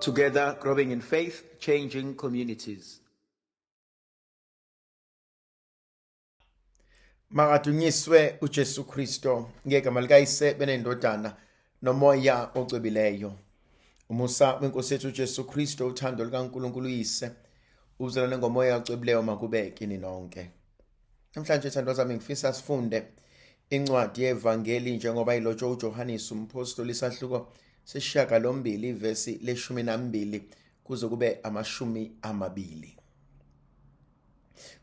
Together, growing in faith, changing communities. Makadunyiswe uJesu Kristo ngegama likaYise benendodana nomoya ocwebileyo. Umusa wenkosi yethu uJesu Kristo, uthando likaNkulunkulu uYise, ubuzalwane ngomoya ocwebileyo makube kini nonke. Namhlanje thandwa zami ngifisa sifunde incwadi yevangeli njengoba ilotshwe uJohannes umpostoli isahluko sesishiyagalombili ivesi leshumi nambili kuze kube 20.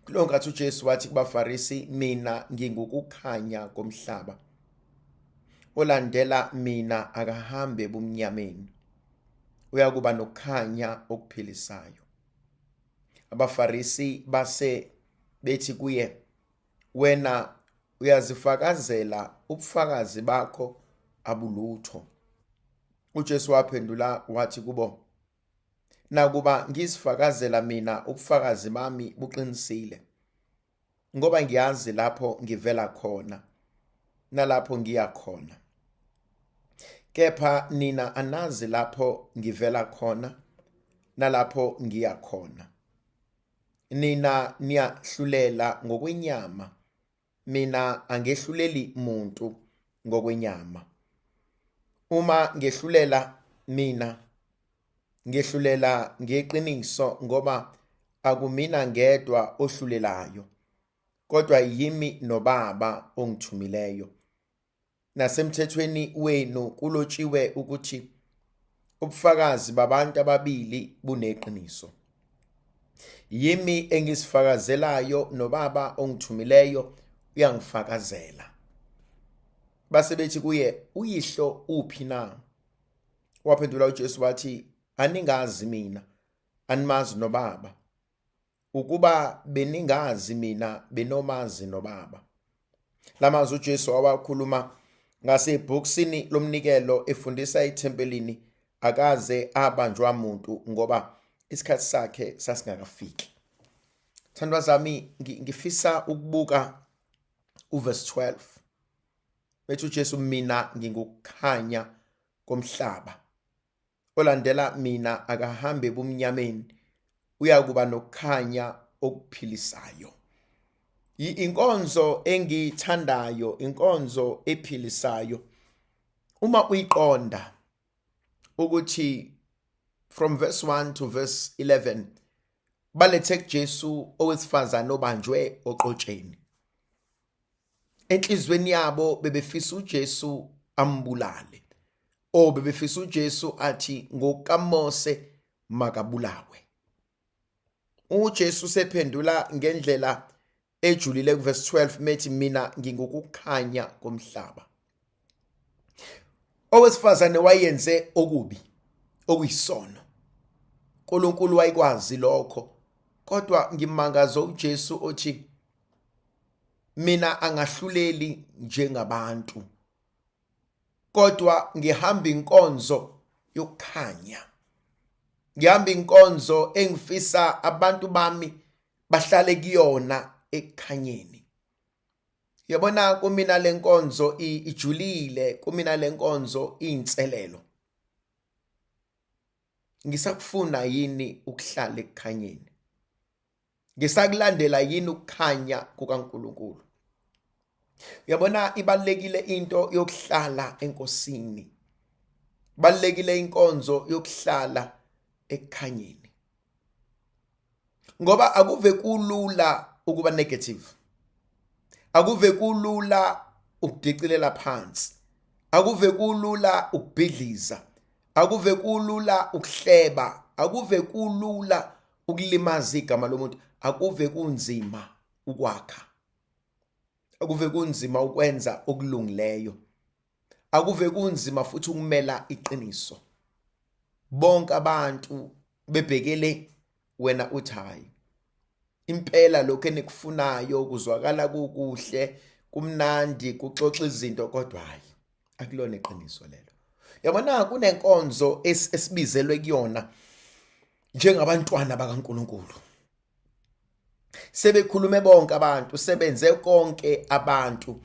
Kuleyo nkathi uJesu wathi kubaFarisi, mina ngingukukhanya komhlaba. Olandela mina akahambe ebumnyameni, uyakuba nokukhanya okuphilisayo. AbaFarisi base bethi kuye, wena uyazifakazela, ubufakazi bakho abulutho. UJesu waphendula wathi kubo, nakuba ngizifakazela mina, ubufakazi bami buqinisile, ngoba ngiyazi lapho ngivela khona nalapho ngiya khona. Kepha nina anazi lapho ngivela khona nalapho ngiya khona. Nina niyahlulela ngokwenyama, mina angehluleli muntu ngokwenyama. Uma ngehlulela mina, ngehlulela ngeqiniso, ngoba akumina ngedwa ohlulelayo, kodwa yimi noBaba ongithumileyo. Nasemthethweni wenu kulotshiwe ukuthi ubufakazi babantu ababili buneqiniso. Yimi engisifakazelayo noBaba ongithumileyo uyangifakazela. Base bethi kuye, uyihlo uphi na? Waphendula uJesu wathi, aningazi mina, animazi noBaba. Ukuba beningazi mina, benomazi noBaba. Lamazwi uJesu awakhuluma ngasebhokisini lomnikelo efundisa ethempelini, akaze abanjwa muntu ngoba isikhathi sakhe sasingakafiki. Thandwa zami, ngifisa ukubuka uverse 12. Bethi uJesu, mina ngingukukhanya komhlaba. Olandela mina akahambe ebumnyameni, uyakuba nokukhanya okuphilisayo. Inkonzo engiyithandayo, inkonzo ephilisayo. Uma uyiqonda ukuthi from verse 1 to verse 11 balethe kuJesu owesifazane obanjwe oqotsheni. Enhlizweni yabo bebefisa uJesu ambulale, o bebefisa uJesu athi ngokukaMose makabulawe. uJesu sephendula ngendlela ejulile kuverse 12 methi, mina ngingukukhanya komhlaba. Owesifazane wayenze okubi okuyisono, uNkulunkulu wayekwazi lokho, kodwa ngimangaza uJesu othi mina angahluleli njengabantu, kodwa ngihamba inkonzo yokukhanya, ngihamba inkonzo engifisa abantu bami bahlale kuyona ekukhanyeni. Yabona, kumina lenkonzo ijulile, kumina lenkonzo iyinselelo. Ngisakufuna yini ukuhlala ekukhanyeni? Ngisakulandela yini ukukhanya kukaNkulunkulu? Uyabona, ibalekile into yokuhlala eNkosini, balekile inkonzo yokuhlala ekukhanyeni, ngoba akuve kulula ukuba negative, akuve kulula ukudicilela phansi, akuve kulula ukubhidliza, akuve kulula ukuhleba, akuve kulula ukulimaza igama lomuntu, akuve kunzima ukwakha, akuve kunzima ukwenza okulungileyo, akuve kunzima futhi ukumela iqiniso. Bonke abantu bebhekele wena, uthi hayi impela lokho enikufunayo kuzwakala kukuhle, kumnandi, kuxoxa izinto, kodwa hayi akulona iqiniso lelo. Yabona, kunenkonzo esibizelwe kuyona njengabantwana bakaNkulunkulu. Sebekhulume bonke abantu, sebenze konke abantu,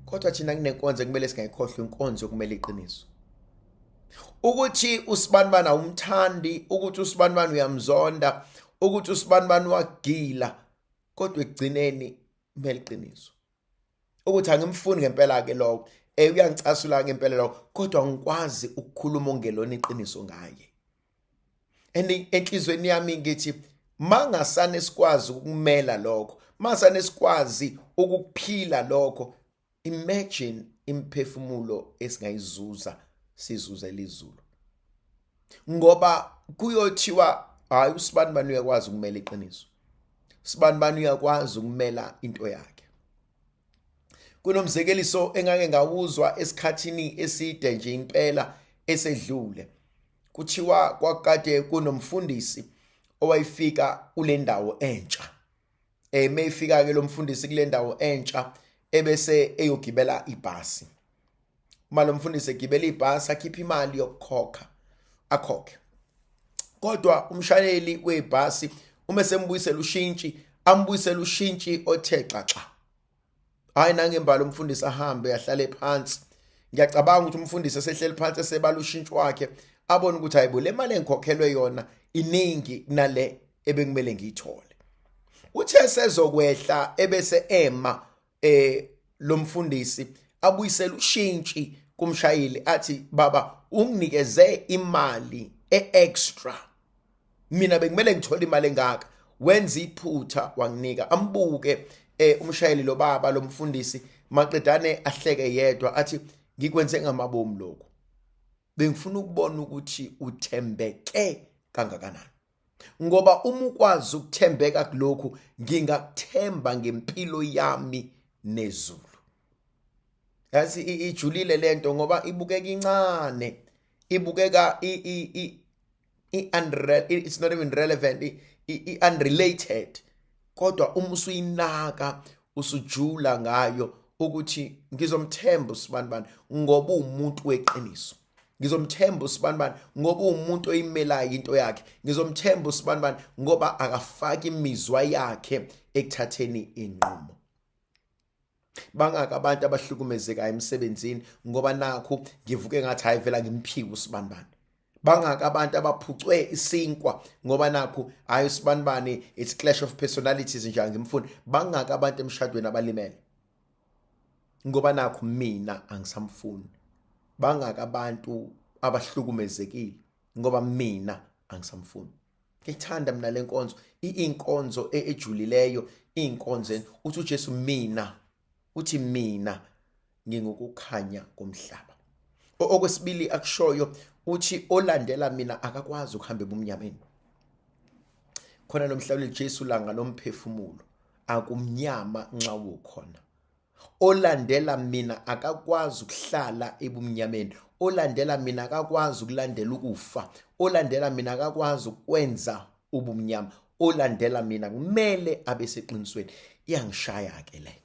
kodwa thina kunenkonzo ekumele singayikhohlwa, inkonzo yokumele iqiniso. Ukuthi usibanibani awumthandi, ukuthi usibanibani uyamzonda, ukuthi usibanibani wagila, kodwa ekugcineni kumele iqiniso. Ukuthi angimfuni ngempela ke lokho, uyangicasula ngempela lokho, kodwa ngikwazi ukukhuluma ongelona iqiniso ngaye. And enhlizweni yami ngithi mangasane sikwazi ukumela lokho, mangasane sikwazi ukukuphila lokho, imagine imphefumulo esingayizuza sizuze lizulu. Ngoba kuyothiwa hayi usibani bani uyakwazi ukumela iqiniso, sibani bani uyakwazi ukumela into yakhe. Kunomzekeliso engake ngawuzwa esikhathini eside nje impela esedlule. Kuthiwa kwakade kunomfundisi owayefika kule ndawo entsha. Mayifika ke lo mfundisi kule ndawo entsha ebese eyogibela ibhasi. Uma lo mfundisi egibela ibhasi akhipha imali yokukhokha, akhokhe. Kodwa umshayeli webhasi uma sembuyisela ushintshi, ambuyisela ushintshi othe xaxa. Hayi nangembala umfundisi ahambe ahlale phansi. Ngiyacabanga ukuthi umfundisi esehleli phansi esebala ushintshi wakhe, abone ukuthi hayibo le mali engikhokhelwe yona iningi kunale ebekumele ngiyithole. Uthe sezokwehla ebese ema lo mfundisi abuyisela ushintshi kumshayeli athi baba unginikeze imali e-extra, mina bekumele ngithole imali engaka, wenza iphutha wanginika. Ambuke umshayeli lo baba lo mfundisi, maqedane ahleke yedwa athi ngikwenze ngamabomu lokhu, bengifuna ukubona ukuthi uthembeke kangakanani, ngoba uma ukwazi ukuthembeka kulokhu ngingakuthemba ngempilo yami nezulu. Yazi ijulile lento ngoba ibukeka incane, ibukeka it's not even relevant, i-unrelated, kodwa uma usuyinaka usujula ngayo ukuthi ngizomthemba usibanibani ngoba uwumuntu weqiniso, ngizomthemba usibanibani ngoba uwumuntu oyimelayo into yakhe, ngizomthemba usibanibani ngoba akafaki imizwa yakhe ekuthatheni inqumo. Bangaka abantu abahlukumezekayo emsebenzini ngoba nakhu ngivuke ngathi hayi vela ngimphike usibanibani. Bangaka abantu abaphucwe isinkwa ngoba nakhu hayi usibanibani, it's clash of personalities nje angimfuni. Bangaka abantu emshadweni abalimele ngoba nakhu mina angisamfuni. Bangaka abantu abahlukumezekile ngoba mina angisamfuni. Ngithanda mina lenkonzo, inkonzo ejulileyo, inkonzo uthi uJesu mina, uthi mina ngingukukhanya komhlaba. Okwesibili akushoyo uthi olandela mina akakwazi ukuhamba ebumnyameni. Khona lo mhlawuleli Jesu langa lomphefumulo akumnyama nxa ukhona. Olandela mina akakwazi ukuhlala ebumnyameni. Olandela mina akakwazi ukulandela ukufa. Olandela mina akakwazi ukwenza ubumnyama. Olandela mina kumele abe seqinisweni. Iyangishaya ke le.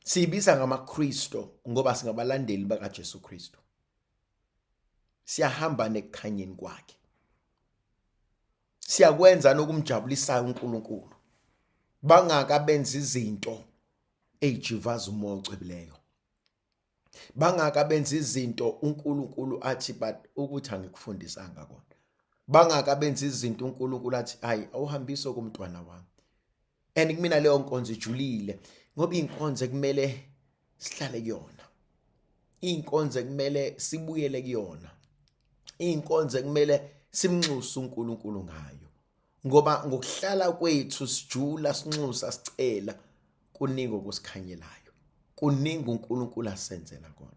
Siyibiza ngamaKristo ngoba singabalandeli bakaJesu Kristu. Siyahamba nekukhanyeni kwakhe. Siyakwenza nokumjabulisayo uNkulunkulu. Bangaka benza izinto ezijivaza umoya ocwebileyo. Bangaka benza izinto uNkulunkulu athi but ukuthi angikufundisanga kona. Bangaka benza izinto uNkulunkulu athi hayi awuhambise kumntwana wami. And kumina leyo nkonzo ijulile ngoba inkonzo ekumele sihlale kuyona, inkonzo ekumele sibuyele kuyona, inkonzo ekumele simnxuse uNkulunkulu ngayo, ngoba ngokuhlala kwethu sijula sinxusa sicela kuningi okusikhanyelayo, kuningi uNkulunkulu asenzela kona.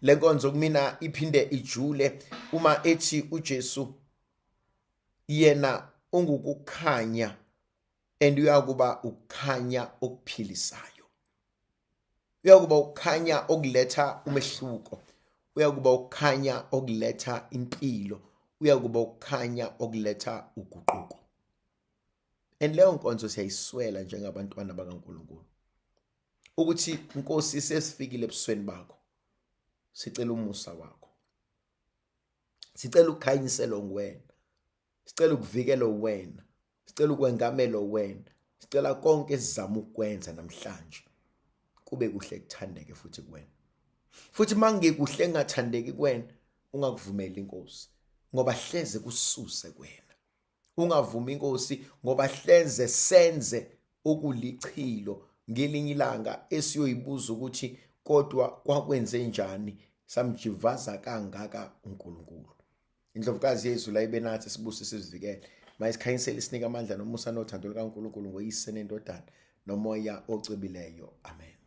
Le nkonzo kumina iphinde ijule uma ethi uJesu yena ungukukhanya and uyakuba ukukhanya okuphilisayo, uyakuba ukukhanya okuletha umehluko, uyakuba ukukhanya okuletha impilo, uyakuba ukukhanya okuletha uguquko. And leyo nkonzo siyayiswela njengabantwana bakaNkulunkulu, ukuthi Nkosi sesifikile ebusweni bakho, sicela umusa wakho, sicela ukukhanyiselwa nguwena, sicela ukuvikelwa uwena, sicela ukwengamelwa uwena, sicela konke esizama ukukwenza namhlanje kube kuhle kuthandeke futhi kuwena. Futhi mangikuhle ngathandeki kuwena, ungakuvumeli inkosi, ngoba hleze kususe kuwena. Ungavumi inkosi, ngoba hleze senze okulichilo ngelinye ilanga esiyoyibuza ukuthi kodwa kwakwenze njani samjivaza kangaka uNkulunkulu. Indlovukazi yezulu ayibe nathi, sibuse, sizivikele, mayisikhanyisele, isinike amandla nomusa nothando lukaNkulunkulu ngoYise neNdodana noMoya ocwebileyo. Amen.